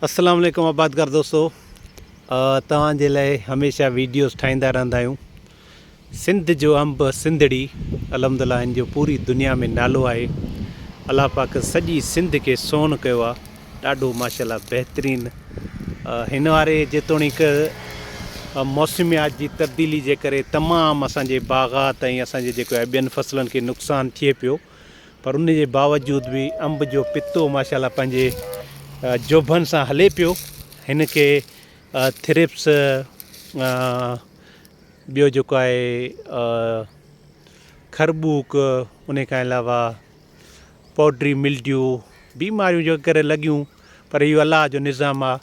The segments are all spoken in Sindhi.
السلام عليڪم آبادگار دوستو توهان جي لاء هميشه ويڊيوز ٺاهيندا رهندا آهيون سنڌ جو انب سنڌڙي الحمدلله ان جو پوري دنيا ۾ نالو آهي الله پاڪ سڄي سنڌ کي سون ڪيو آهي ڏاڍو ماشاءالله بهترين هن واري جيتوڻيڪ موسميات جي تبديلي جي ڪري تمام اسان جي باغات ۽ اسان جي جيڪو آهي ٻين فصلن کي نقصان ٿئي پيو پر ان جي باوجود به انب جو پتو ماشاء الله پنهنجي جوڀن سان هلي پيو. هن کي ٿرپس ٻيو جيڪو آهي خربوڪ ان کان علاوه پوڊري ملڊيو بيماريون جي ڪري لڳيون پر اهو الله جو نظام آهي.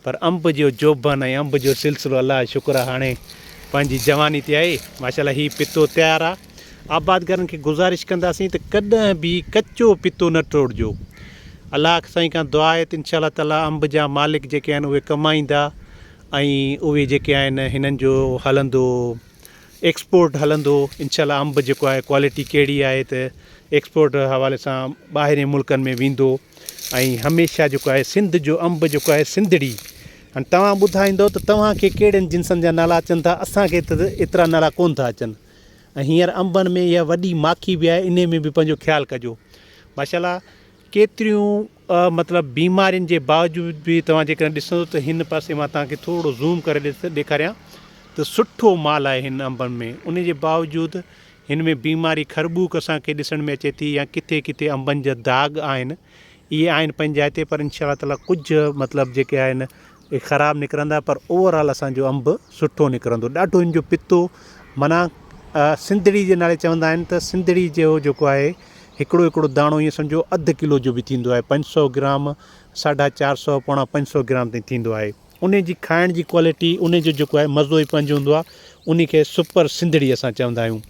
پر انب جو جوڀن ۽ انب جو سلسلو الله جو شڪر آ هاڻي پنهنجي جواني تي آهي ماشاءالله هي پتو تيار آ آبادگارن کي گذارش ڪنداسين ته ڪڏهن به ڪچو پتو نه ٽوڙجو الله سائين کان دعا آهي ته انشاءالله تعالي انب جا مالڪ جيڪي آهن اهي ڪمائيندا ۽ اهي جيڪي آهن هنن جو هلندو ايڪسپورٽ هلندو انشاء الله انب جيڪو آهي ڪوالٽي ڪهڙي آهي ته ايڪسپورٽ حوالي سان ٻاهرين ملڪن ۾ ويندو ۽ هميشه جيڪو آهي سنڌ جو انب جيڪو آهي سنڌڙي هاڻي توهان ٻڌائيندو ته توهان کي ڪهڙين جنسن جا نالا اچن ٿا اسان کي ته ايترا نالا ڪون ٿا اچن ۽ هينئر انبن ۾ اها وڏي ماکي به آهي انهي ۾ به پنهنجو خيال ڪجو ماشاء الله ڪيتريون مطلب بيمارين جي باوجود به توهان جيڪڏهن ڏسندو ته هن پاسي مان توهان کي ٿورو زوم ڪري ڏيکاريان ته سٺو مال آهي هن انبن ۾ ان جي باوجود هن ۾ بيماري خربوڪ اسان کي ڏسڻ ۾ اچي ٿي يا ڪٿي ڪٿي انبن جا داغ آهن اهي آهن پنهنجي جاء تي پر انشاء الله تعالي ڪجهه مطلب جيڪي آهن اهي خراب نڪرندا پر اوور آل اسان جو انب سٺو نڪرندو ڏاڍو هن جو پتو معنيٰ سنڌڙي جي نالي چوندا آهن ته سنڌڙي جو جيڪو آهي هڪڙو هڪڙو داڻو ائين سمجهو اڌ ڪلو جو به ٿيندو آهي، 500 گرام، ساڍا چار سئو، پوڻا 500 گرام تائين ٿيندو آهي. انهي جي کائڻ جي ڪوالٽي، انهي جو جيڪو آهي مزو ئي پنهنجو هوندو آهي، انهي کي سپر سنڌڙي اسان چوندا آهيون.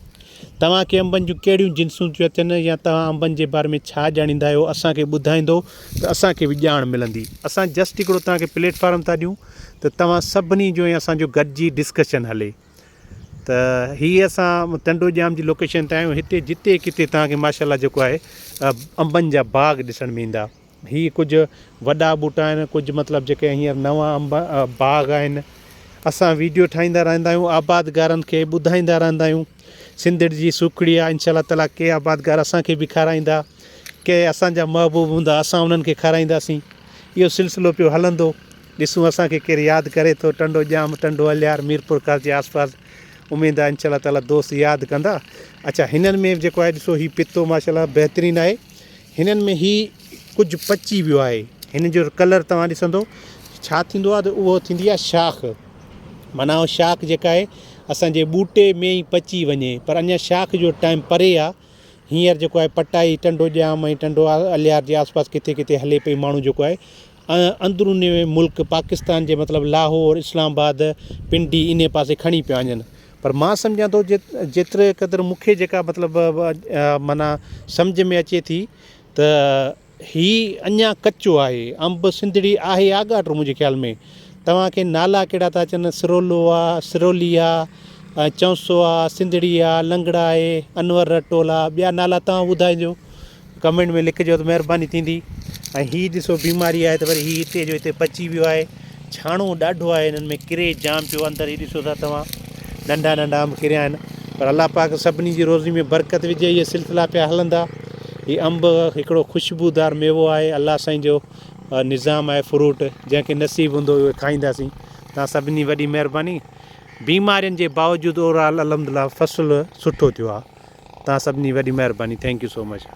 توهان کي انبن جون ڪهڙيون جنسون ٿيون اچن يا توهان انبن جي باري ۾ ڇا ڄاڻيندا آهيو اسان کي ٻڌائيندو ته اسان کي به ڄاڻ ملندي. اسان جسٽ هڪڙو توهان کي پليٽ فارم ٿا ڏيون ته توهان سڀني جو ۽ اسان جو گڏجي ڊسڪشن هلي. ته هي اسان ٽنڊو ڄام جي لوڪيشن تي آهيون هتي جتي ڪٿي توهان کي ماشاء الله جيڪو آهي انبن جا باغ ڏسڻ ۾ ايندا هي ڪجهه وڏا ٻوٽا آهن ڪجهه مطلب جيڪي هينئر نوان انب باغ آهن اسان ويڊيو ٺاهيندا رهندا آهيون آبادگارن کي ٻڌائيندا رهندا آهيون سنڌ جي سوکڙي آهي انشاء الله تعالي ڪي آبادگار اسان کي به کارائيندا ڪي اسان جا محبوب هوندا اسان انهن کي کارائينداسين اهو سلسلو پيو هلندو ڏسون اسان کي ڪير ياد ڪري ٿو ٽنڊو ڄام ٽنڊو الهيار ميرپورخاص جي آس پاس اميد آهي انشاء الله تعالي دوست ياد ڪندا اڇا هنن ۾ جيڪو آهي ڏسو هي پتو ماشاء الله بهترين آهي هنن ۾ هي ڪجهه پچي ويو آهي هن جو ڪلر توهان ڏسندو ڇا ٿيندو آهي ته اهو ٿيندي آهي شاخ معنيٰ شاخ جيڪا آهي اسانجي ٻوٽي ۾ ئي پچي وڃي پر اڃا شاخ جو ٽائم پري آهي هينئر جيڪو آهي پٽائي ٽنڊو ڄام ۽ ٽنڊو الهيار جي آس پاس ڪٿي ڪٿي هلي پئي ماڻهو جيڪو آهي اندروني ملڪ پاڪستان جي مطلب لاهور، اسلام آباد، پنڊي انهي پاسي کڻي پيا وڃن پر مان سمجهان ٿو جيتري قدر مون کي جيڪا مطلب معنيٰ سمجهه ۾ اچي ٿي ته هي اڃا ڪچو آهي انب سنڌڙي آهي آڳاٽو منهنجي خيال ۾ توهان کي نالا ڪهڙا ٿا اچن سرولو آ سرولي آ ۽ چونسو آ سنڌڙي آ لنگڙا آهي انور رٽول آ ٻيا نالا توهان ٻڌائجو. ڪمينٽ ۾ لکجو ته مهرباني ٿيندي ۽ هي ڏسو بيماري آهي ته وري هي هتي جو هتي پچي ويو آهي ڇاڻو ڏاڍو آهي هنن ۾ ڪري جام پيو اندر هي ڏسو ٿا توهان ننڍا ننڍا انب ڪريا آهن پر الله پاڪ سڀني جي روزي ۾ برڪت وجهي اهي سلسلا پيا هلندا هي انب هڪڙو خوشبودار ميوو آهي الله سائين جو نظام آهي فروٽ جنهن کي نصيب هوندو اهو کائينداسين توهان سڀني وڏي مهرباني بيمارين جي باوجود اوور آل الحمدلله فصل سٺو ٿيو آهي. توهان سڀني وڏي مهرباني thank you so much.